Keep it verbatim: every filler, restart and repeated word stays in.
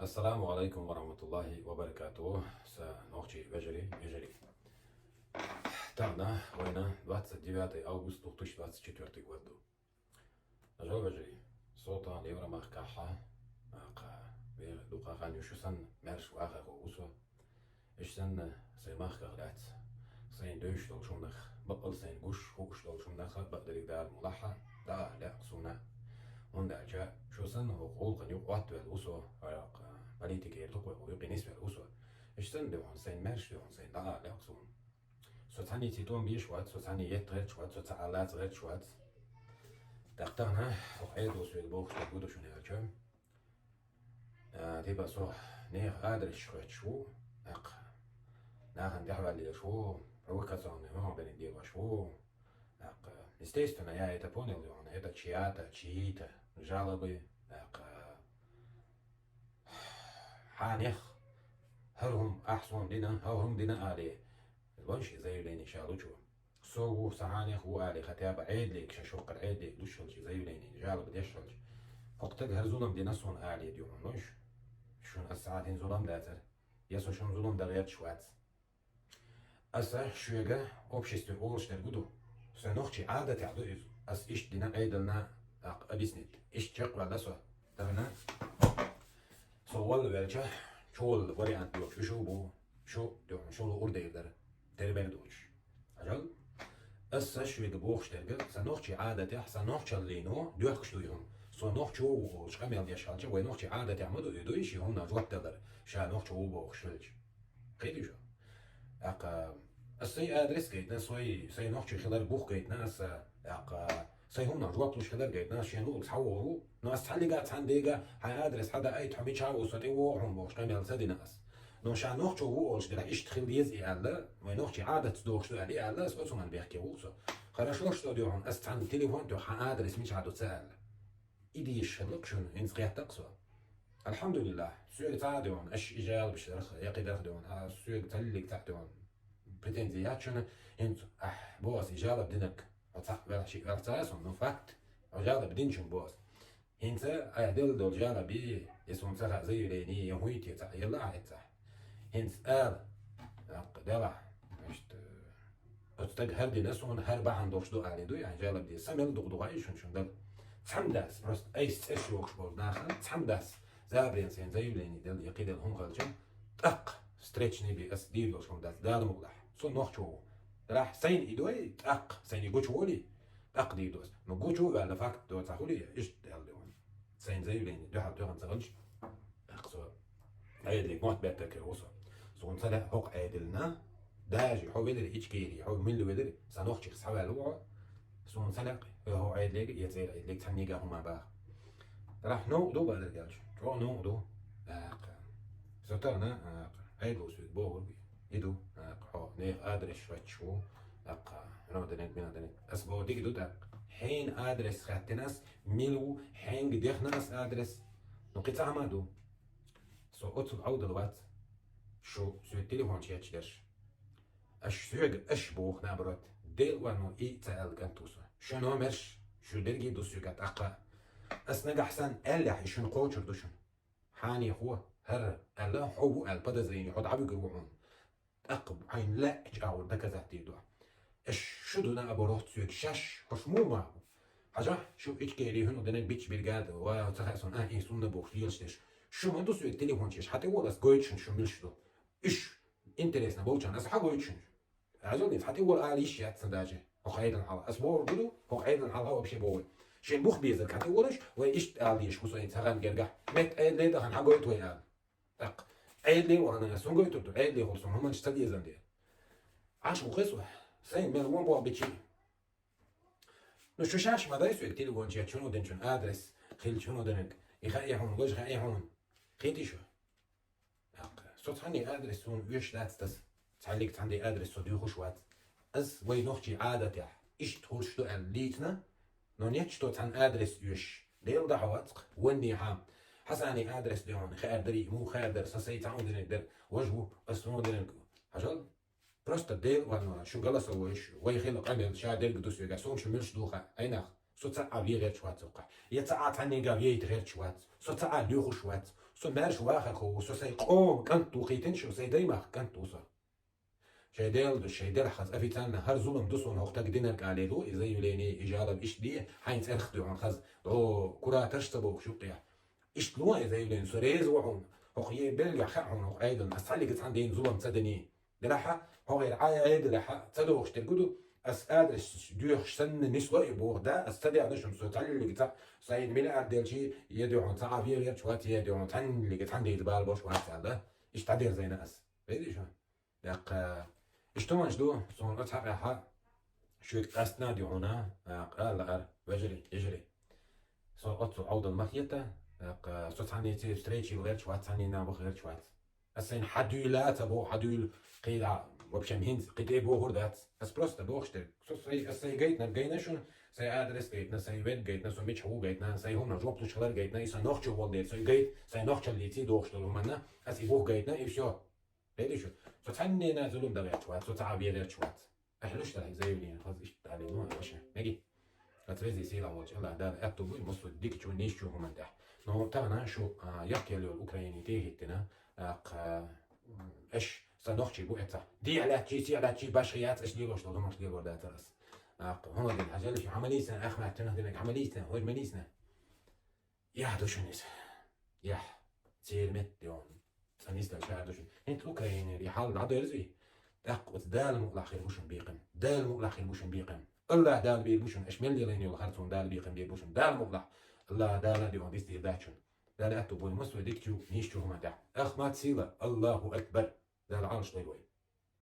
Ассаламу алейкум ва рахматуллахи ва баракатуху. Са нохчий вежарий, вежарий. Тагна война двадцать девятое августа две тысячи двадцать четвёртый год ду. Ажал вежарий, со тагна Евромахкахьа, аха, вера дукха хан юшу сан мерш ваха хо усо. Иш санна сай махках лац. Сайн дойш дол шумнах, бакъал сайн гуш, хуш дол шумнаха, бакъдалик дар мулаха, да лякъ суна. Онда ча, шу сан хо гулхан юк ват вел усо, арака, политика ер туква, юк нис вел усо. Иш сан де он сайн мерш де он сайн да лякъ сун. Соцани цитон биш ват, соцани ет герч ват, соца алац герч ват. Тактана, ох эдо сует бохшта гудушуне ачам. Типа со нех адрес шхвет шу, ак. Нахан дяхвали шу, провокационный но бен дело шу. Ак. Естественно, я это понял, и он это чья-то, чьи-то жалобы, ак. Ханех, харум ахсун дина, харум дина али. Лонши заявление шалучу. Со ву саханех ву али, хотя бы эдлик, шашукар эдлик, душалчи заявление, жалобы дешалчи. Хоктаг хар зулам дина сон али дюрун лонш. Шун ас саатин зулам дацар. Я со шун зулам да герч вац. Аса шуега обществе олштер гуду. Со нохчи адат яду из. Ас ишт дина эдална ак объяснит. Ишт чек вала со. Дана. Со вал велча, чул вариант дюрш, шу бу, шу дюрн, шу лу урдейдар. Тербер дюрш. Ажал? Ас са швега бохштерга, са нохчи адатя, са нохчаллино, дюхкш дуйхун. Со нохчо у олш, камел деш халча, вай нохчи адатя маду, иду иши хунна жуаттадар. Ша нохчо у бохшвелч. Кайди жо? Ака, ас сай адрес гайтна, сай, сай нохчи хилар бух гайтна, аса, ака, сай хунна жуаплуш хилар гайтна, шен улкс хаволу, но ас цалига, цандега, хай адрес хада айт, хами чау, со ти во, хум бохш, камел садина ас. Но ша нохчо у олш, дира ишт хил дез и алла, мой нохчи адат дохш али алла, ас оцуман бехке улсо. Хорошо, что дюрун, ас цан телефон тё, ха адрес ми чаду цалла. Иди ишхлык шун, инс къяттак со. Алхамдулиллах, сюег цаадион, аш ижал бишдарх, якидарх дион, а сюег цаллик цаадион. Претензия ячуна, инс, ах, бос, ижалаб динак. Оцах вела ши вела цаасан, но факт. Ижалаб динчун бос. Инса, а дел дол жалаби, исун цаха заявление, я хуйте ца, яла а ца. Инс ал, ак, дела, значит, Оцтаг хар дина сон хар бахан дорш ду али ду, я жалаб ди. Самел дуг дугай шун шун дал. Цамдас, просто айс цеш йокш бол нахан, цамдас. Забрен сен заявление дал, якидал хун халчан. Так, встречный би ас дир дорш хун дал, дал мугла. Сон нохчо. Рах сайн идой, так, сайн гуч воли. Так дир дос. Но гучу вала факт до цахули, иш дал дон. Сайн заявление, дохал дохал цагалч. Ахсо. Айдлик мот беттер ке усо. Сун сала хок айдилна. Даже хо велер ичкери, хо мил велер, санох чих савал уо. Сун сала хо айдлик, я зер айдлик, цанига хума ба. Рах ну ду бадер галч. Чо ну ду. Аха. Сотарна, аха. Айдлу сюд богур би. Иду, аха. Хо, не адрес швачу. Аха. Но денек, мина денек. Ас бо диг ду да. Хейн адрес хаттинас, милу, хейн гдехнас адрес. Ну, кица хамаду. Со оцул аудал вац. Шу сюе телефон чечдерш. Аш сюег аш бух наоборот. Дел вану и цаал гантуса. Шу номерш, шу дерги ду сюег атака. Ас нагахсан эллях ишун кочур душун. Хани ху, хар, элла ху ал подозрение, ху дабы гу хун. Так, хайн ла чаур доказать дидо. Эш шуду наоборот сюек шаш, хош мума. Хажа, шу ичкери хун оденек бич биргада, ва цаха сон, а, и сунна бох, лилштеш. Шу манду сюек телефон чеш, хати волас гойчун шу милшду. Иш, интересно, болчан, ас ха гойчун. Ажал нет, хати вол а лиш ятсан даже. Хо хайдан хала. Ас бор буду, хо хайдан хала вообще бой. Шен бух безер, хати волаш, ва ишт ал еш, хусай цаган герга. Мет ай леда хан ха гойт вай ал. Так. Эйли вана сунгой турду, эйли хол сун хуман чта дезан де. Аш бу хесу. Сен мен вон бу бичи. Ну шу шаш мадай су телефон чи чуну ден чун адрес, хил чуну денек. И ха и хун, гож ха и хун. Хити шу. Так. Соц хани адрес сун веш дацтас. Цалик цанди адрес со дюхуш вац. Аз вай нохчи адатя. Ишт хурш ду ан литна. Но нет, что цан адрес юш. Дел да хавацк, ванни хам. Хасани адрес дён, хэр дари, му хэр дар, сасай цан динек дар, вож ву, ас му динек. Хажал? Просто дел ванна, шу голосовой, шу, вай хил камел, ша дерг дус вега, сон шу милш духа, айнах. Со ца а ви герч вац ука. Я ца а цанни га вейт герч вац. Со ца а дюхуш вац. Со маьрша вахархо ва, со сай къоман кӀант ва кхийтина шо, сай даймахка кӀант ва со. Шай Дела ду, шай Делахь хаза официально хӀара зулам ду суна хӀокху таг динарг алий ду, и заявление, и жалоб иштта де, хьайн цӀерах дуьхьал хаза, дӀо кураторш ца бохуш юккъехь. Иштта ло и заявление, со реза ву хьуна, хӀокху е белгех хаьа хьуна хӀокху Ӏедална, ас цхьаллиг цхьаьна дина зулам ца дини. Делахь а, хӀокху Ӏедалехь а ца дохуш дерг ду, ас адрес доьхуш санна нисло и боху, да, ас ца дехна шуна, со цхьаллиг цхьаъ, сайн миллиард делчи, е дуьхьал цхьа а вен верчу вац, е дуьхьал цхьаллиг цхьаьна дийца бала болуш вац аьлла, иштта дӀадерзийна ас. Везий шу? ТӀаккха иштта хӀуманаш ду, суна оцу хьакъехьа шуьга къаьстина а ду хьуна, тӀаккха ала лаара, вежарий, йижарий. Со оццул Ӏовдал ма хета, тӀаккха со цхьаннеца встреча йила гӀерташ вац, цхьаннена ваха гӀерташ вац. Ас сайна хьан дуьйла а ца боху, хьан дуьйла кхийла, в общем, хӀинца кхин тӀе бохур дац. Ас просто бохуш дерг. Со сай, ас сай гайтинарг гайна шуна, сай адрес гайтина, сай вед гайтина, со мичахь ву гайтина, сай хӀума жоп луш хилар гайтина, и сан нохчо волу дела, со и гайта, сай нохчаллиций дохуш долу хӀуманна, ас и бух гайтина, и всё. Хедиш шу? Со цхьаннена зулам дан гӀерташ вац, со цхьа а вен гӀерташ вац. Ахьа луш дара хьайн заявление, хаза иштта далийна ваша. Меги? Аса везий сийлахь волчу Аллах Дала аьтту буй, массо а дикачу, нийсачу хӀуманна тӀехь. Но тахана шу, а, яккхел йолу Украине тӀе а хӀиттина, тӀаккха, м, аша сан нохчий бу эца. Дехьа лаьттачий, сехьа лаьттачий башха яц, аша лелош долу хӀуманаш лелор дацара аса. ТӀаккха, хӀун дина, хьажал шу, хьан ма нийсна, ахмат, тина динарг, хьан ма нийсна, хӀой ма нийсна. Яхь ду шуна иза. Яхь. Церан метта де вон. Цхьа нисдала шахьар ду шуна. ХӀинца Украинера и хьал дӀадерзий? ТӀаккха оцу Дала мукъалахь хир бу шуна бекхам. Дала мукъалахь хир бу шуна бекхам. Аллах Дала бийр бу шуна, аша мел лелайна йолу харцонна Дала бекхам бийр бу шуна. Дала мукъалахь. Аллах Дала де вон дис дийр дац шуна. Дала аьтту буй, массо а дикачу, нийсачу хӀуманна тӀехь. Ахмат сила, Аллаху акбар. Дала Ӏалаш дойла вай.